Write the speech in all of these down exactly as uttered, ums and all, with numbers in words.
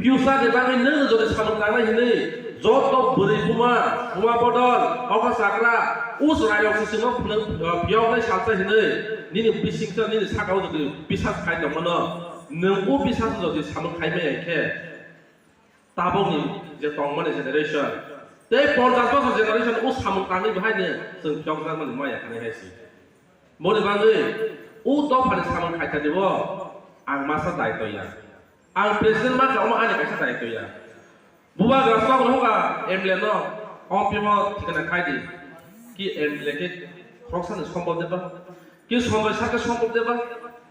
Future ni bagwi nwng jodi samung tangnai hinwi joto bwrwi buma, buma bodol, okha chakra, us rairok se chwngno phwrwng, phiyoknai salsa hinwi nini bisingtwi nini sakao jodi bisas khai tongmano, nwng o bisas jodi samung khai maya khe tabukni je tongmani generation tei ponchash bosor generation o samung tangwi bahaino chwng phiyokjakmani maya khanai hai se. Boni bagwi o dophani samung khaitani bo ang masa daitw ya. Ang president ma kha omo ani kaisa daitw ya. Bubagra sok rw hoga M L A no, omo pimo thikana khai di. Ki M L A khe khoroksani sombol deba? Ki Sanjoy saka sombol deba?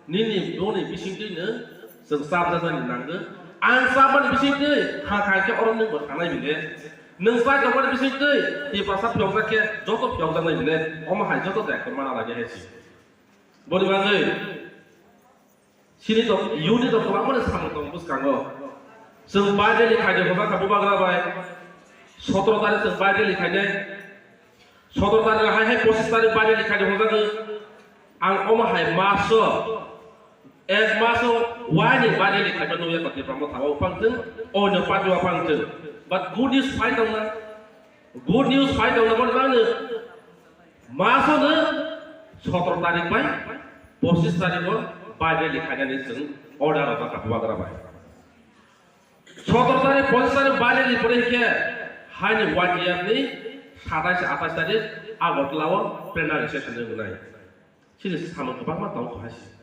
Nini boni bisingtwi no chwng chapjaknani nango. Ang chapmani bisingtwi ha kha khe oro nwng bo thangnai bile. Nwng chai tongmani bisingtwi Tiprasa phiyokjak khe joto phiyokjaknai bile. Omo hai joto daitw mana lagi hai si. Boni bagwi chini to unit to kwbangmani samung tongo bwskango. Chwng bai rally khaidi hwnjak kha Bubagra bai. Sotoro tarikh chwng bai rally khainai. Sotoro tarikh hai hai pochis tarikh bai rally khaidi hwnjak. Ang omo hai maso, ek maso waini bai rally khaima nukya kha Tipra Motha o phang thung, onyo party o phang thung. But good news phai tongna. Good news phai tongna boni bagwi masono sotoro tarikh bai pochis tarikh o bai rally khainani chwng order rwjak kha Bubagra bai. Sotoro tarikh pochis tarikh bai rally pore khe haini one year ni satais atais tarikh Agartala o plenary session wngnai. Chini samung kwbangma tong kha hai se.